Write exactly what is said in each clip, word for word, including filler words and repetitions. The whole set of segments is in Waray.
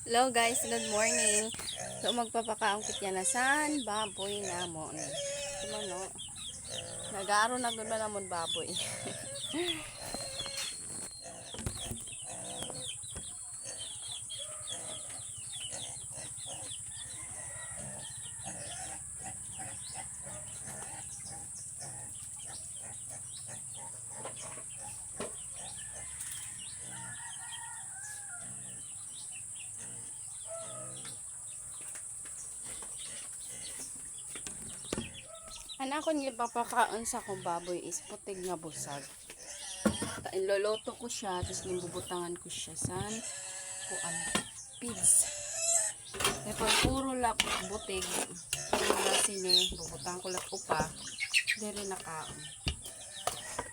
Hello guys, good morning. So magpapakaon kita yana san baboy namon. Ito man, no? Nag-aaro na gud man amon baboy. An akon gipapakaon sa akon baboy is putig nga busag. Ta-, inluluto ko siya, tapos ginbubutangan ko siya san kuan, feeds. Kay pag puro la butig, puro la sini, bubutang ko la upa, diri na kaon.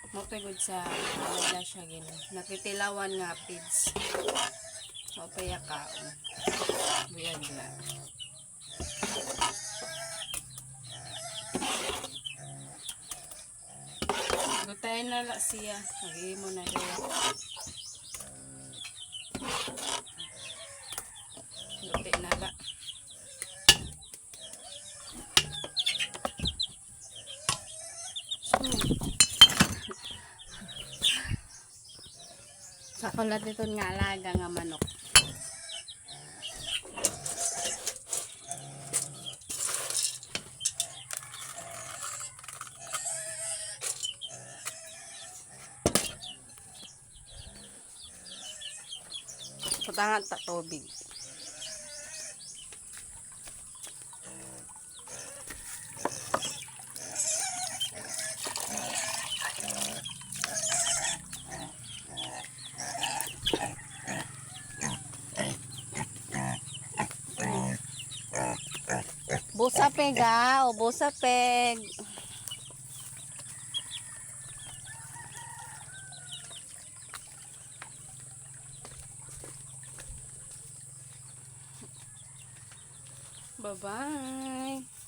Mao pa gud sa, ano na siya gin-, natitilawan nga feeds. Mao pa iya kaon. Buyag na. Gutay na la siya. Mag-imo na siya. Guti na la. Sa kulat iton nga alaga nga manok. Butangan ta tubig. Busa peg, ah. O, busa peg. Bye-bye.